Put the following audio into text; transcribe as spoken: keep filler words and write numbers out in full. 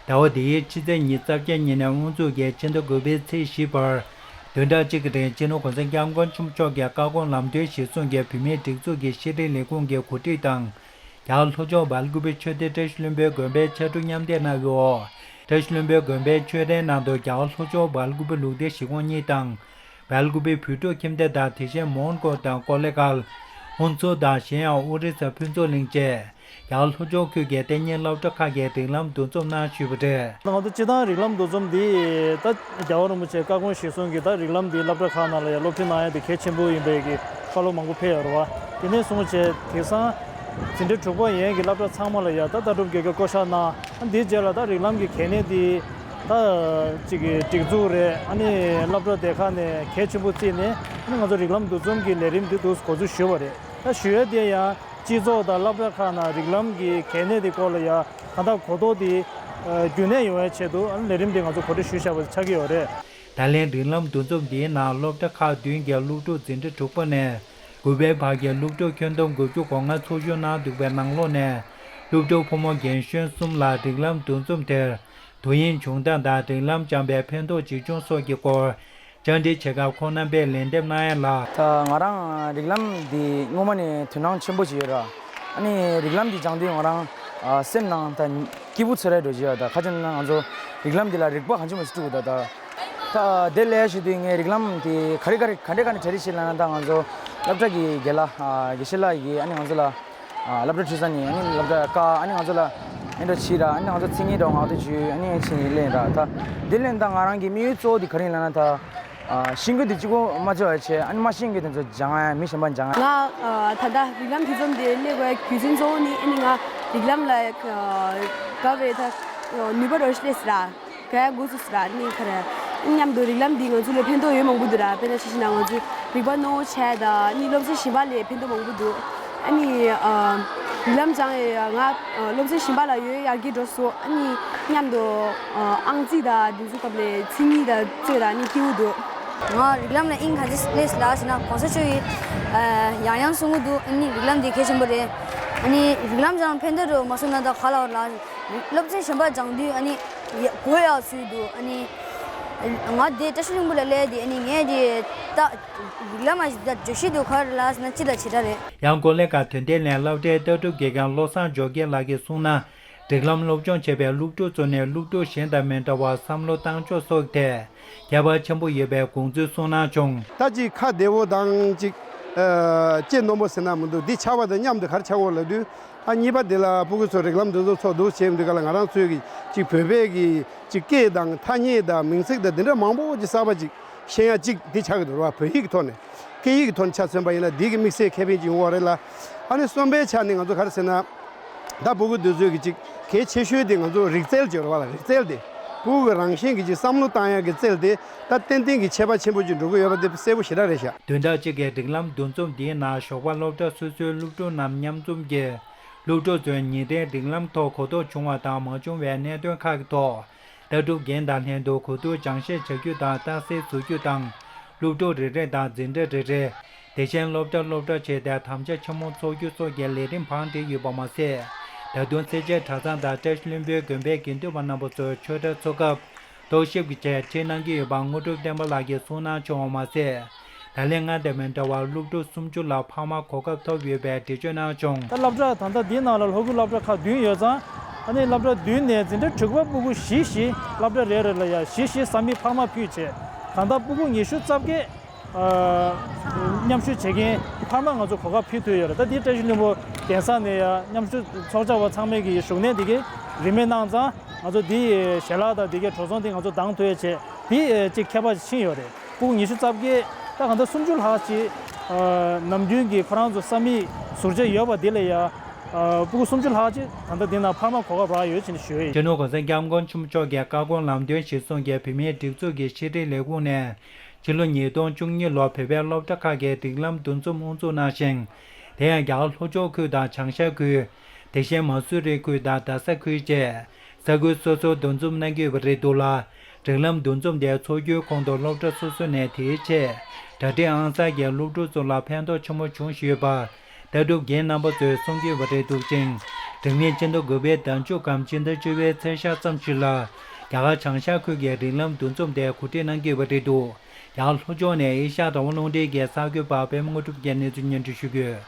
ཟླ་བ་འདིའི་ཕྱི་ཚེས་ཉི་ཤུ་རྩ་བརྒྱད་ཉིན་ནས་དབུ་འཛུགས་ཀྱིས་ཕྱི་ཟླ་དགུ་པའི་ཚེས་བཞི་བར་བདུན་ཕྲག་གཅིག་གི་རིང་སྤྱི་ནོར་༸གོང་ས་༸སྐྱབས་མགོན་ཆེན་པོ་མཆོག་གི་བཀའ་དགོངས་ལམ་སྟོན་གཞིར་བཟུང་གིས་བོད་མིའི་སྒྲིག་འཛུགས་ཀྱི་ཕྱི་དྲིལ་ལས་ཁུངས་ཀྱི་གོ་སྒྲིག་དང་། རྒྱ་གར་ལྷོ་ཕྱོགས་སྦེལ་ཀུ་པེ་ཆོས་སྡེ་བཀྲ་ཤིས་ལྷུན་པོའི་དགོན་པའི་ཕྱར་གྲུ་མཉམ་འདེགས་གནང་བའི་འོག་བཀྲ་ཤིས་ལྷུན་པོའི་དགོན་པའི་ཆོས་རའི་ནང་དུ་རྒྱ་གར་ལྷོ་ཕྱོགས་སྦེལ་ཀུ་པེ་ལུགས་བདེ་གཞིས་ཁོངས་གཉིས་དང་། སྦེལ་ཀུ་པེ་བོད་ཕྲུག་ཁྱིམ་སྡེ་དང་། དེ་བཞིན་མོན་གྷོ་དང་ཀོ་ལེ་གྷལ། ཧུན་སུར་དང་། གཞན་ཡང་ཨོ་རི་ས་ཕུན་ཚོགས་གླིང་བཅས་རྒྱ་གར་ལྷོ་ཕྱོགས་ཁུལ་གྱི་གཏན་ཉིན་སློབ་གྲྭ་ཁག་གིས་སྒྲིག་ལམ་འདུ་འཛོམས་གནང་ཞུས་པ་རེད། ང་ཚོ་སྤྱི་བཏང་རིགས་ལམ་འདུ་འཛོམས་འདི་ད་རྒྱལ་བ་རིན་པོ་ཆེའི་བཀའ་དགོངས་གཞིར་བཟུང་གིས་ད་རིགས་ལམ་འདི་སློབ་གྲྭ་ཁག་ནང་ལ་ཡང་སློབ་ཁྲིད་གནང་ཡ་དེ་གལ་ཆེན་པོ་ཡིན་པའི་གི་བཀའ་སློབ་མང་པོ་ཕེབས་ཡོད་རེད་བ། དེ་ནས་བཟུང་བྱས་དེང་སང་འཛིན་གྲྭ་དྲུག་པ་ཡན་གྱི་སློབ་གྲྭ་ཚང་མ་ལ་ཡང་ད་ལྟ་གྲུབ་རྒྱལ་གྱིས་བསྐོ་བཞག་གནང་། ཨ་འདིའི་རྗེས་ལ་ད་རིགས་ལམ་གྱི་གལ་གནད་འདི་ད་ཅིག་གི་སྒྲིག་འཛུགས་རེད། ཨ་ནི་སློབ་གྲྭ་སྡེ་ཁག་ནས་གལ་ཆེན་པོ་བརྩིས་ནས། ཨ་ནི་ང་ཚོ་རིགས་ལམ་འདུ་འཛོམས་ཀྱི་ལས་རིམ་འདི་འདུག་འགོ་འཛུགས་ཞུས་པ་རེད། ད་ཞུ་ཡ་དེ་ཡང་སྤྱི་ཚོགས་དང་སློབ་གྲྭ་ཁག་ནང་རིགས་ལམ་གྱི་གལ་གནད་དེ་སྐོར་ལ་ཡང་གང་ལྟར་གོ་རྟོགས་དེ་རྒྱུན་གནས་ཡོང་བའི་ཆེད་དུ་ལས་རིམ་འདི་ང་ཚོ་གོ་སྒྲིག་ཞུས་བཞག་པ་ཆགས་ཀྱི་ཡོད་རེད། ད་ལན་རིགས་ལམ་འདུ་འཛོམས་འདིའི་ནང་སློབ་གྲྭ་ཁག་བདུན་གྱི་སློབ་ཕྲུག་འཛིན་གྲྭ་དྲུག་པ་ནས་དགུ་པའི་བར་གྱི་སློབ་ཕྲུག་ཁྱོན་བསྡོམས་དགུ་བཅུ་གོ་ལྔ་ཚོགས་ཞུགས་གནང་འདུག་པའི་ནང་ལོགས་ནས་སློབ་ཕྲུག་ཕོ་མོ་རྒན་གཞོན་གསུམ་ལ་རིགས་ལམ་འདུ་འཛོམས་དེར་དོ་དབྱིངས་བྱུང་སྟངས་དང་། རིགས་ལམ་སྦྱངས་པའི་ཕན་ཐོགས་ཇི་བྱུང་སོགས་ཀྱི་སྐོར་བཅར་འདྲི་བྱེད་སྐབས་ཁོང་རྣམ་པས་ལན་འདེབས་གནང་ཡ་ལ། ད་ང་རང་རིགས་ལམ་འདི་སྔོན་མ་ནས་དོ་སྣང་ཆེན་པོ་ཅིག་ཡོད་ར། ཨ་ནི་རིགས་ལམ་འདི་སྦྱང་དུས་ང་རང་ཨ་སེམས་ནང་ད་སྐྱིད་པོ་ཚོར་ཡ་འདྲ་ཅིག་ཡོད། ད་ཁ་ཅིག་ན་ང་ཚོ་རིགས་ལམ་འདི་ལ་རིག་པ་གང་ཅི་མ་ཞིག་སྤྲུགས་ད། ད་ད་དེ་ལས་ཞུ་དུས་ངས་རིགས་ལམ་འདི་ག་རེ་ག་རེ་ག་འདྲ་ག་འདྲ་གྲ་སྒྲིག་བྱེད་ལབ་ན། ད་ང་ཚོ་སློབ་གྲྭ་གི་རྒན་ལགས་ཨ་དགེ་བཤེས་ལགས་ཀྱིས་ཨ་ནི་ང་ཚོ་ལ་ཨ་སློབ་གྲྭ་ཁྲིད་ས་ནས་ཨ་ནི་སློབ་གྲྭ་བཀའ་ཨ་ནི་ང་ཚོ་ལ་ཨེ་འདྲ་བྱེད་ར། ཨ་ནི་ང་ཚོ་མཚན་ཉིད་དང་ངག་ཐོག་བརྗོད་ཨ་ནི་ཕྱིན་ནས་ལེན་ར། ད་དེ་ལེན་ད་ང་རང་གི་དམིགས་ཡུལ་གཙོ་བོ་དེ་ག་རེ་ཡིན་ལབ་ན། ད་ཨ་ཤེས་ཀྱི་དེ་གཅིག་པོ་མ་ཚོར་བ་བྱས། ཨ་ནི་མ་ཤེས་ཀྱི་དེ་ཚོ་སྦྱང་ཡ། མི་གཞན་པ་སྦྱང་ཡ། ང་ཨ་ད་ལྟ་རིགས་ལམ་འདུ་འཛོམས་དེ་སླེབས་པའི་རྒྱུ་མཚན་གཙོ་བོ་ནི་ཨ་ནི་ང་རིགས་ལམ་ལ་ཨ་དགའ་བའི་ད་ནུས་པ་འདྲ་བོ་ཞིག་སླེབས་སོང་ར། ག་འགོ་ཚུགས་སོང་ར། ཨ་ནི་ག་རེ་མཉམ་དུ་རིགས་ལམ་འདི་ང་ཚོ་ལ་ཕན་ཐོགས་ཡོད་མང་པོ་འདུག་ར། དཔེར་ན་ཆ་བཞག་ན་ང་ཚོ་རིག་པ་རྣོ་བོ་ཆགས་ཡ་དང་། ཨ་ནི་སློབ་ཚན་གཞན་པ་ལ་ཕན་ཐོགས་མང་པོ་འདུག། ཨ་ནི་ཨ་རིགས་ལམ་སྦྱངས་ཡ་ང་ཨ་སློབ་ཚན་གཞན་པ་ལ་ཡོད་ཡར་རྒྱས་འགྲོ་སོང་། ཨ་ནི་མཉམ་དུ་ཨ་ཨང་རྩིས་དང་དེ་ཚོ་སྐབས་ལ་མཚན་ཉིད་དང་རྩོད་དང་ཨ་ནི་སྐྱིད་པོ་འདུག། ང་རིགས་ལམ་ལ་དབྱིངས་ག་ཚོད་སླེབས་སོང་ལབ་ཟེར་ན། གོང་ས་མཆོག་གིས་ཨ་ཡང་ཡང་གསུང་གི་འདུག། ཨ་ནི་རིགས་ལམ་འདི་གལ་ཆེན་པོ་རེད། ཨ་ནི་རིགས་ལམ་སྦྱངས་ཕན་ཐོགས་འདྲ་བོ་མ་གསུངས་ན་ད་ག་ལབ་ར། སློབ་ཚན་གཞན་པ་སྦྱང་དུས་ཨ་ནི་ཡ་གོ་ཡག་ཚུལ་འདུག། ཨ་ནི་ང་དེ་བཀྲ་ཤིས་ལྷུན་པོ་ལ་སླེབས་དུས་ཨ་ནི་ངས་དེ་ད་རིགས་ལམ་མ་ཞིག་ད་བརྗོད་གཞི་འདུག་ག་རེ་ལབ་ཟེར་ན་སྤྱི་དང་བྱེ་བྲག་རེད། ཡང་ཀོ་ལེ་གྷལ་དོན་ལྡན་གླིང་སློབ་གྲྭའི་ལྟ་གྲུབ་དགེ་རྒན་བློ་བཟང་འབྱོར་རྒྱས་ལགས་ཀྱིས་གསུངས་ན། སྒྲིག་ལམ་སློབ་སྦྱོང་བྱས་པའི་སློབ་ཕྲུག་ཚོ་ནས་སློབ་ཕྲུག་གཞན་དང་མི་འདྲ་བར་བསམ་བློ་བཏང་ཕྱོགས་སོགས་ཐད་ཁྱད་པར་ཆེན་པོ་ཡོད་པའི་དགོངས་ཚུལ་གསུངས་གནང་བྱུང་། ད་ཅིག་ཁ་བདེ་བོ་དང་ཅིག་ཨ་ལྕེ་རྣོན་པོ་ཟེར་ན་མི་འདུག། འདི་ཆགས་པ་དང་མཉམ་དུ་ག་རེ་ཆགས་ཡོད་ལབ་དུས། ཨ་གཉིས་པ་འདི་ལ་སྤུ་གུ་ཚོ་རིགས་ལམ་འདི་ཚོ་ཚོགས་འདུ་བྱེད་དུས་སྒང་ལ་ང་རང་ཚོའི་གི་ཅིག་བོད་པའི་གི་ཅིག་སྐད་དང་ཐ་སྙད་དང་མིང་ཚིག་དང་འདི་འདྲ་མང་པོ་ཅིག་གསར་པ་ཅིག་ཤེས་ཡ་ཅིག་འདི་ཆགས་ཀྱི་འདུག་ར། བོད་ཡིག་གི་ཐོག་ནས། སྐད་ཡིག་གི་ཐོག་ནས་ཆ་མཚོན་པ་ཡིན་ན་འདི་གི་དམིགས་བསལ་ཁེ་ཕན་ཅིག་ཡོང་བ་རེད་ལ། ཨ་ནི་གསུམ་པའི་ཆ་ནས་ང་ཚོ་ག་རེ་ཟེར་ན། ད་སྤུ་གུ་འདི་ཚོའི་གི་ཅིག་གལ་ཆེ་ཤོས་དེ་ང་ཚོ་རིག་རྩལ་ཅིག་ཡོད་རེད་བ་ལ། རིག་རྩལ་དེ་སྤུ་གུ་གི་རང་བཞིན་གྱི་ཅིག་བསམ་བློ་བཏང་ཡག་གི་རྩལ་དེ་ད་ཏན་ཏན་གྱི་ཁྱད་པར་ཆེན་པོ་ཅིག་འགྲོ་གི་ཡོད་པ་དེ་གསལ་པོ་ཞེ་དྲག་རེད་ཤག། བདུན་ཕྲག་གཅིག་གི་རིགས་ལམ་འདུ་འཛོམས་འདིའི་ནང་ཞོགས་པ་སློབ་གྲྭ་སོ་སོའི་སློབ་ཕྲུག་རྣམས་མཉམ་འཛོམས་ཀྱིས་སློབ་ཕྲུག་ཚོས་ཉིན་རེའི་རིགས་ལམ་ཐོག་གོ་རྟོགས་བྱུང་བ་དང་མ་བྱུང་བའི་གནད་དོན་ཁག་གི་ཐོག་ལྟ་གྲུབ་རྒན་དང་ལྷན་དུ་གོ་བསྡུར་སྦྱང་བཤད་བྱ་རྒྱུ་དང་རྟགས་གསལ་བཟོ་རྒྱུ་དང་། སློབ་ཕྲུག་རེ་རེ་དང་འཛིན་གྲྭ་རེ་རེ། དེ་བཞིན་སློབ་གྲྭ་སློབ་གྲྭ་བྱས་ཏེ་དམ་བཅའ་ཆེན་མོ་འཚོགས་རྒྱུ་སོགས་ཀྱི་ལས་རིམ་བང་བསྒྲིགས་ཡོད་པ་མ་ཟད། ད་དུང་སེར་བྱེས་གྲྭ་ཚང་དང་བཀྲ་ཤིས་ལྷུན་པོའི་དགོན་པའི་དགེ་འདུན་པ་རྣམ་པ་ཚོས་ཆོས་གྲྭ་འཚོགས་སྐབས་རྟོག་ཞིབ་ཀྱི་ཆེད་ཁྲིད་གནང་གི་ཡོད་པ་དངོས་གྲུབ་བསྟན་པ་ལགས་ཀྱིས་གསུངས་གནང་བྱུང་བ་མ་ཟད། ད་ལན་སྔར་དང་མི་འདྲ་བར་སློབ་ཕྲུག་སུམ་ཅུ་ལ་འཕར་མ་གོ་སྐབས་ཐོབ་ཡོད་པའི་འགྲེལ་བརྗོད་གནང་བྱུང་། ད་སློབ་གྲྭ་ད་ལྟ་འདིའི་ནང་ལ་ལྷོ་ཁུལ་སློབ་གྲྭ་ཁག་བདུན་ཡོད་ཙང་། ཨ་ནི་སློབ་གྲྭ་བདུན་ནས་འཛིན་གྲྭ་དྲུག་པ་སྤུ་གུ་བཞི་བཞི་སློབ་གྲྭ་རེ་རེ་ལ་ཡ་བཞི་བཞི་ས་མིག་འཕར་མ་ཕུལ་བྱས། གང་ལྟར་སྤུ་གུ་ཉི་ཤུ་རྩ་བརྒྱད་ཨ་མཉམ་ཞུགས་བྱེད་མཁན་འཕར་མ་ང་ཚོ་གོ་སྐབས་ཕུལ་ཐུབ་ཡོད་རེད། ད་འདི་བཀྲ་ཤིས་ལྷུན་པོ་གདན་ས་ནས་ཡ་མཉམ་ཞུགས་ཚོགས་བཅར་བ་ཚང་མས་ཀྱི་བཞུགས་གནས་འདི་གའི་རིན་མེད་གནང་ཙང་། ང་ཚོ་འདི་ཞལ་ལག་དང་འདི་གའི་འགྲོ་སོང་འདི་ང་ཚོ་འདང་ཐུབ་ཡ་བྱས། འདི་ཅིག་ཁྱད་པར་ཕྱིན་ཡོད་རེད། སྤུ་གུ་ཉི་ཤུ་རྩ་བརྒྱད་ད་གང་ལྟར་སུམ་ཅུ་ལྷག་ཅིག་ཨ་ནམ་རྒྱུན་གྱི་ཁོ་རང་ཚོ་ས་མིག་ཟུར་བཅད་ཡོད་པ་འདི་ལ་ཡ་ཨ་སྤུ་གུ་སུམ་ཅུ་ལྷག་ཅིག་ད་ལྟ་འདི་ནང་འཕར་མ་གོ་སྐབས་རག་ཡོད་ཅེས་ནས་ཞུ་ཡ་ཡིན། སྤྱི་ནོར་༸གོང་ས་༸སྐྱབས་མགོན་ཆེན་པོ་མཆོག་གི་བཀའ་དགོངས་ལམ་སྟོན་གཞིར་བཟུང་གིས་བོད་མིའི་སྒྲིག་འཛུགས་ཀྱི་ཕྱི་དྲིལ་ལས་ཁུངས་ནས་ཕྱི་ལོ་ཉིས་སྟོང་བཅུ་གཉིས་ལོར་བོད་པའི་སློབ་གྲྭ་ཁག་གི་རིགས་ལམ་འདུ་འཛོམས་དབུ་འཛུགས་གནང་ཞིང་། དེ་ཡང་རྒྱ་གར་ལྷོ་ཕྱོགས་ཁུལ་དང་བྱང་ཤར་ཁུལ། དེ་བཞིན་མ་སུ་རི་ཁུལ་དང་རྡ་ས་ཁུལ་བཅས་ས་ཁུལ་སོ་སོར་འདུ་འཛོམས་གནང་གི་ཡོད་པ་རེད་འདུག་ལ། རིགས་ལམ་འདུ་འཛོམས་དེ་འཚོགས་རྒྱུའི་གོང་དུ་སློབ་གྲྭ་སོ་སོ་ནས་དེའི་ཆེད་གྲ་སྒྲིག་ཨང་གསར་གྱིས་སློབ་ཕྲུག་ཚོ་ལ་ཕན་ཐོགས་ཆེན་པོ་བྱུང་བཞིན་ཡོད་པ་ལྟ་གྲུབ་རྒན་རྣམ་པ་ཚོས་གསུང་གི་ཡོད་པ་རེད་འདུག་ཅིང་། འབྲུག་མི་སྤྱི་ཟླ་དགུ་པའི་ཟླ་མཇུག་གམ་སྤྱི་ཟླ་བཅུ་པའི་ཚེས་ཤར་ཙམ་ཞིག་ལ། རྒྱ་གར་བྱང་ཤར་ཁུལ་གྱི་རིགས་ལམ་འདུ་འཛོམས་དེ་གོ་སྒྲིག་གནང་གི་ཡོད་པ་རེད་འདུག་རྒྱ་གར་ལྷོ་ཕྱོགས་ནས་ཨེ་ཤ་ཡ་གྲང་མོ་རླུང་འཕྲིན་གྱི་གསར་འགོད་པ་པད་མ་དངོས་གྲུབ་ཀྱིས་གནས་ཚུལ་སྙན་སྒྲོན་ཞུ་གི་ཡོད།